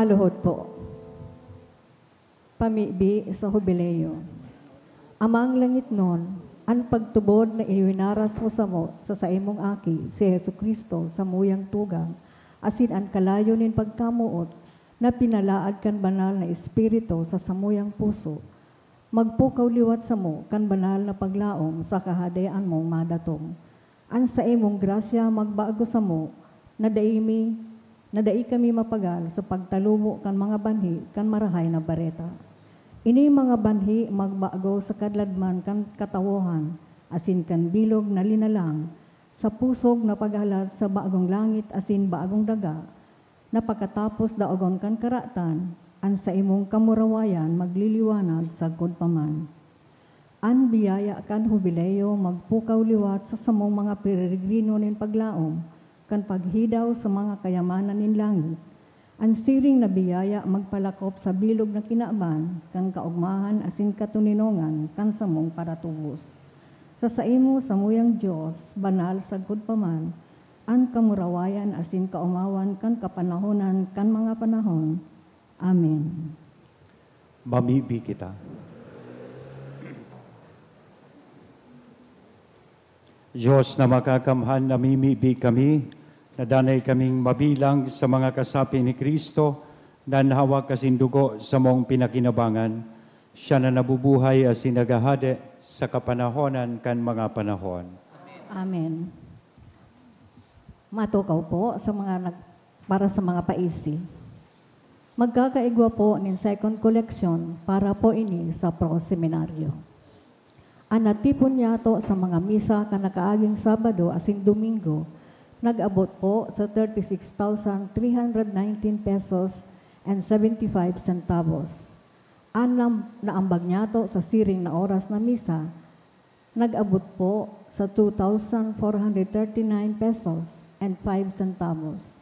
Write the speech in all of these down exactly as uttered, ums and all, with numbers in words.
Luhod po. Pamibi sa Hubileo. Amang langitnon, an pagtubod na iwinaras mo samo sa saimong Aki, si Jesu-Cristo, samuyang tugang, asin an kalayo nin pagkamoot na pinalaad kan Banal na Espiritu sa samuyang puso, magpukaw liwat samo kan banal na paglaom sa Kahadean mong madatong. An saimong grasya magbago samo, na dai mi, na dai kami mapagal sa pagtalubo kan mga banhi kan Marahay na Bareta. Ini mga banhi magbago sa kadladman kan katawohan, asin kan bilog na linalang, sa pusog na paghalat sa bagong langit asin bagong daga, na pagkatapos daogon kan karatan, an saimong kamurawayan magliliwanag sagkod pa man. An biyaya kan Hubileo magpukaw liwat sa samong mga peregrino nin paglaom kan paghidaw sa mga kayamanan nin langit. An siring na biyaya magpalakop sa bilog na kinaban kan kaogmahan asin katoninongan kan samong paratubos. Sa saimo, samuyang Dios, banal sagkod pa man, an kamurawayan asin kaomawan kan kapanahonan kan mga panahon. Amen. Mamibi kita. Dios na makakamhan, namimibi kami na danay kaming mabilang sa mga kasapi ni Cristo na an hawak asin dugo samong pinakinabangan. Siya na nabubuhay asin naghahade sa kapanahonan kan mga panahon. Amen. Matukaw po sa mga nag-, para sa mga paisi. Magkakaigwa po nin second collection para po ini sa Pro Seminario. An natipon niyato sa mga misa kan nakaaging Sabado asin Domingo nag-abot po sa thirty-six thousand three hundred nineteen pesos and seventy-five centavos. An nam-, naambag niyato sa siring na oras na misa nag-abot po sa two thousand four hundred thirty-nine pesos and five centavos.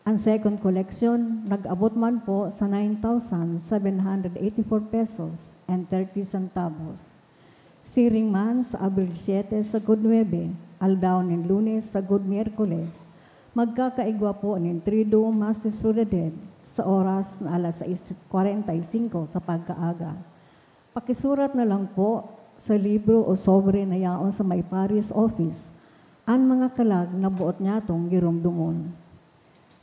An second collection nag-abot man po sa nine thousand seven hundred eighty-four pesos and thirty centavos. Siring man sa Abril siete sagkod nuebe, aldaw nin Lunes sagkod Miyerkules, magkakaigwa po nin Triduum Mastis Reredemptor sa oras na alas sais kwarenta y singko sa pagkaaga. Pakisurat na lang po sa libro o sobre na yaon sa may parish office an mga kalag na boot nyatong giromdomon.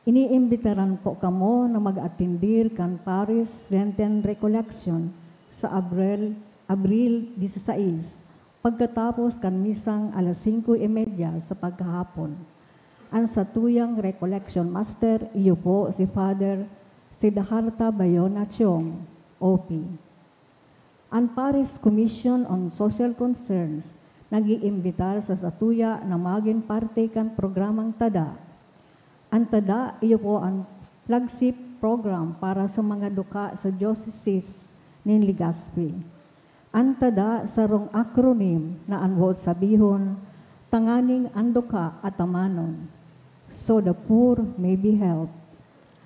Iniimbitaran po kamo na mag-atindir kan Parish Lenten Recollection sa Abril, Abril dieciséis, pagkatapos kan misang alas singko y media sa pagkahapon. An satuyang Recollection Master, iyo po si Father Siddhartha Bayona Chiong, O P. An Parish Commission on Social Concerns nag-iimbitar sa satuya na magin parte kan programang Tada. An Tada, iyo po an flagship program para sa mga duka sa Diocese nin Legazpi. An Tada sarong acronym na an boot sabihon, tanganing an duka atamanon, so the poor may be helped.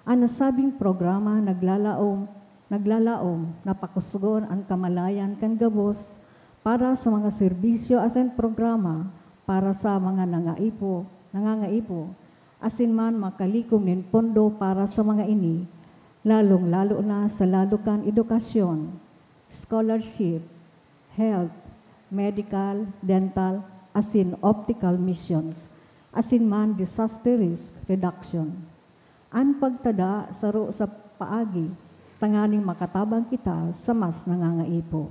An nasabing programa naglalaom, naglalaom na pakusgon an kamalayan kan gabos para sa mga serbisyo asin programa para sa mga nangaipo, nangangaipo, asin man makalikom nin pondo para sa mga ini, lalong-lalo na sa lado kan edukasyon, scholarship, health, medical, dental, asin optical missions, asin man disaster risk reduction. An pagtada saro sa paagi tanganing makatabang kita sa mas nangangaipo.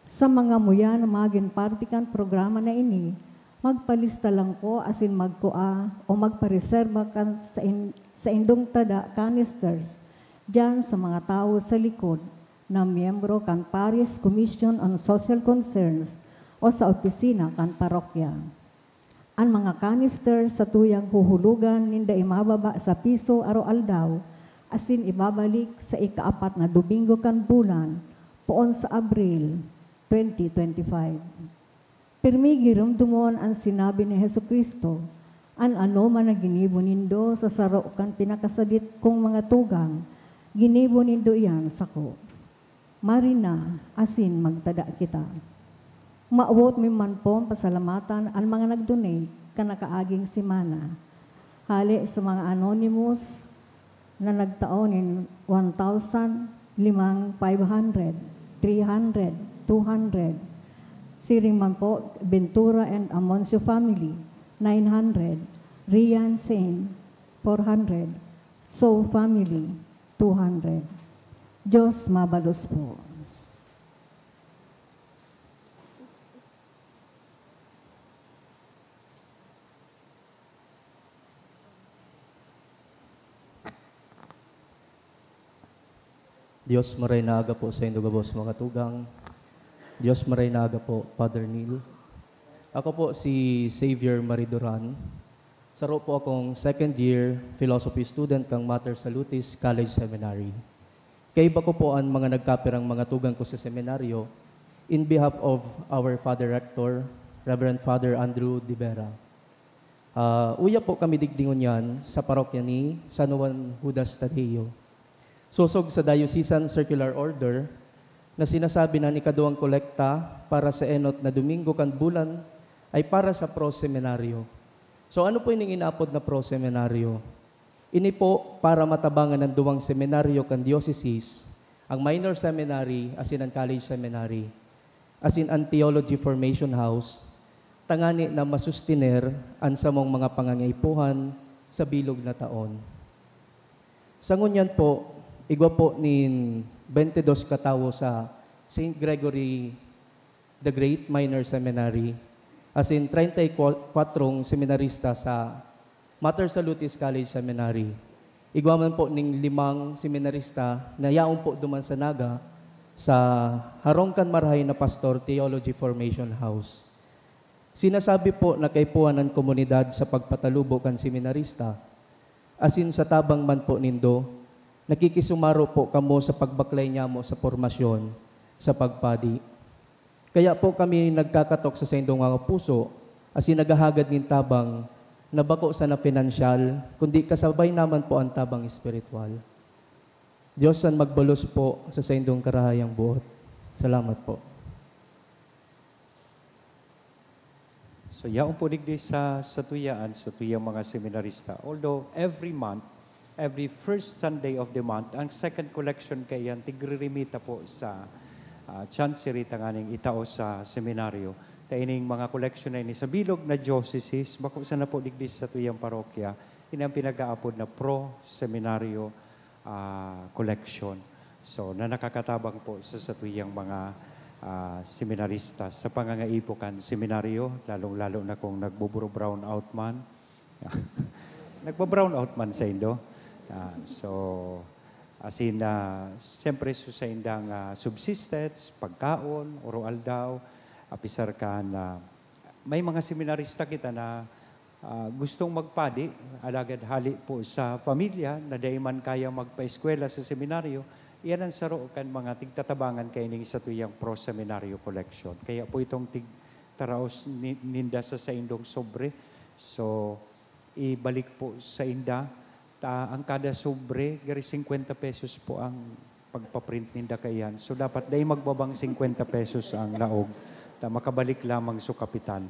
Sa mga muya na magin parte kan programa na ini, magpalista lang po asin magkua o magpareserba kan sa in-, saindong tada canisters diyan sa mga tawo sa likod na miyembro kan Parish Commission on Social Concerns o sa opisina kan parokya. An mga canister satuyang huhulogan nin dai mababa sa piso aroaldaw, asin ibabalik sa ikaapat na domingo kan bulan, poon sa Abril twenty twenty-five. Pirmi giromdomon an sinabi ni Jesu-Cristo, "An anoman na ginibo nindo sa saro kan pinakasadit kong mga tugang, ginibo nindo iyan sako." Marinda asin magtada kita. Mawot mi man pong pasalamatan an mga nag-donate kan nakaaging semana. Hale sa mga anonymous, na nagtao nin one thousand, limang, five hundred, three hundred, two hundred. Siring man po, Ventura and Amoncio family, nine hundred. Rian Sain, four hundred. So family, two hundred. Diyos mabalos po. Diyos maray na aga po saindo gabos, mga tugang. Diyos maray na aga po, Father Neil. Ako po si Xavier Mariduran. Saro po akong second year philosophy student kan Mater Salutis College Seminary. Kaiba ko po an mga nagkapirang mga tugang ko sa seminaryo, in behalf of our Father Rector, Reverend Father Andrew De Vera. Ah, uya po kami digdi ngunyan sa parokya ni San Juan Judas Tadeo. Sosog sa Diocesan Circular Order na sinasabi na an ikaduwang kolekta para sa enot na Domingo kan bulan ay para sa pro-seminaryo. So, ano po ining inaapod na pro-seminaryo? Ini po para matabangan an duwang seminaryo kan diocesis, ang minor seminary asin an college seminary, asin an Theology Formation House, tangani na masustiner an samong mga pangangaipuhan sa bilog na taon. Sa ngunyan po, igwa po nin twenty-dos katawo sa Saint Gregory the Great Minor Seminary, asin treinta y cuatro seminarista sa Mater Salutis College Seminary. Igwa man po ning limang seminarista na yaon po duman sa Naga, sa harong kan marahay na pastor, Theology Formation House. Sinasabi po na kaipuhan an komunidad sa pagpatalubo kan seminarista, asin sa tabang man po nindo, nakikisumaro po kamo sa pagbaklay nyamo sa pormasyon sa pagpadi. Kaya po kami nagkakatok sa saindong mga puso, asin naghahagad nin tabang na bako sana pinansyal, kundi kasabay naman po an tabang espiritual. Diyos an magbalos po sa saindong karahayang buot. Salamat po. So, yaon po digdi sa satuyaan, satuyang mga seminarista. Although every month, every first Sunday of the month, ang second collection kaiyan tigririmita po sa ah, chancery tanganing itao sa seminaryo. Ta ining mga collection na ini sa bilog na dioceses, bako sana po digdi sa tuyang parokya, ini ang pinag-aapod na pro-seminaryo ah, collection. So, na nakakatabang po sa satuyang mga ah, seminarista sa pangangaipo kan seminaryo, lalong-lalo na kung nagbuburo brown out man. Nagba-brown out man saindo. Ah, so, asin, ah, siyempre, so saindang ah, subsistence, pagkaon, oro-aldaw, apisar kan ah, may mga seminarista kita na ah, gustong magpadi, alagad hali po sa pamilya na dai man kayang magpaeskwela sa seminaryo, iyan ang saro kan mga tigtatabangan kaining satuyang pro-seminaryo collection. Kaya po itong tig-, taraos ni-, ninda sa saindong sobre. So, ibalik po sa inda. Ta, ang kada sobre, gari singkwenta pesos po ang pagpa-print ninda kaiyan. So, dapat dai magbabang singkwenta pesos ang laog. Ta, makabalik lamang so kapital.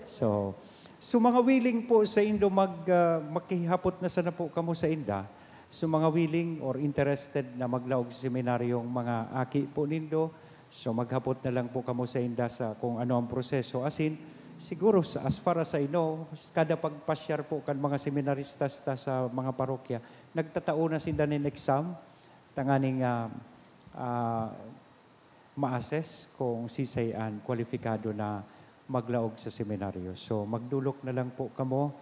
So, so mga willing po saindo mag, ah, makihapot na sana po kamo sa inda. So, mga willing or interested na maglaog sa seminaryong mga aki po nindo, so maghapot na lang po kamo sa inda sa kung ano ang proseso. Asin, siguro, sa, as far as I know, kada pagpasyar po kan mga seminaristas ta sa mga parokya, nagtatao na sinda nin exam, tanganing ah, ah, ma-assess kung sisay an kwalipikado na maglaog sa seminaryo. So, magdolok na lang po kamo.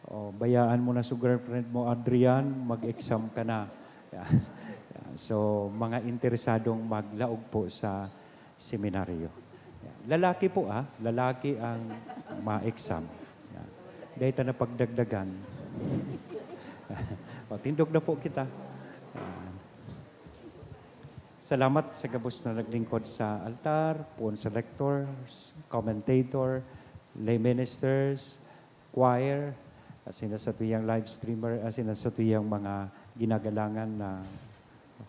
O, bayaan mo na so girlfriend mo, Adrian, mag-exam ka na. Yan. Yan. So, mga interesadong maglaog po sa seminaryo. Yan. Lalaki po, ah. Lalaki ang ma-exam. Yan. Dahil ta na pagdagdagan. O, tindog na po kita. Yan. Salamat sa gabos na naglingkod sa altar, poon sa lectors, commentator, lay ministers, choir, asin na satuyang live streamer, asin na satuyang mga ginagalangan na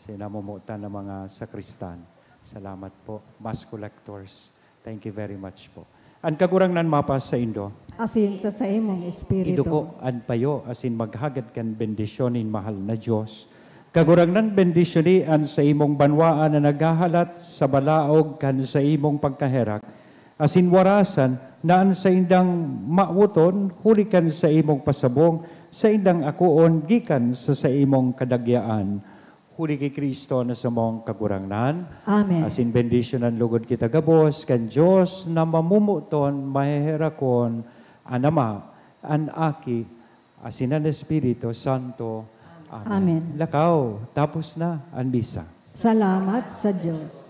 sinamomotan ng mga sakristan. Salamat po. Mass collectors, thank you very much po. An Kagurangnan mapasaindo. Asin sa saimong espiritu. Iduko an payo asin maghagad kan bendisyon nin mahal na Dios. Kagurangnan, bendisyoni an saimong banwaan na naghahalat sa balaog kan saimong pagkaherak, asin warasan na an saindang mawoton huli kan saimong pasabong saindang akoon gikan sa saimong kadagyaan. Huli ki Cristo na samong Kagurangnan. Amen. Asin bendisyonan logod kita gabos kan Dios na mamomoton, maheherakon, an Ama, an Aki, asin an Espiritu Santo. Amen. Amen. Lakaw, tapos na an misa. Salamat sa Diyos.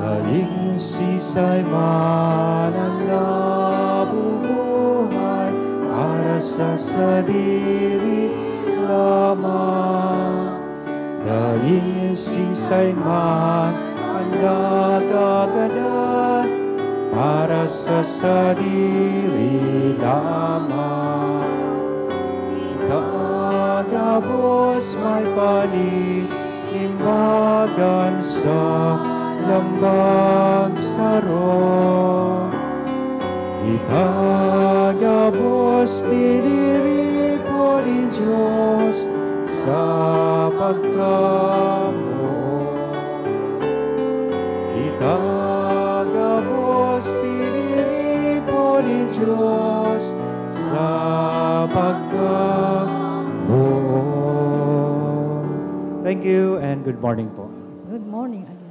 Dahil sisay man ang nabubuhay para sa sadiri lamang. Dahil sisay man ang nagkagadan para sa sadiri lamang. Kita gabos may panimbagan sa lambang saro. Kita gabos tiniripo nin Dios sa pagkamoot. Kita gabos tiniripo nin Dios sa pagkamoot. Thank you and good morning po. Good morning.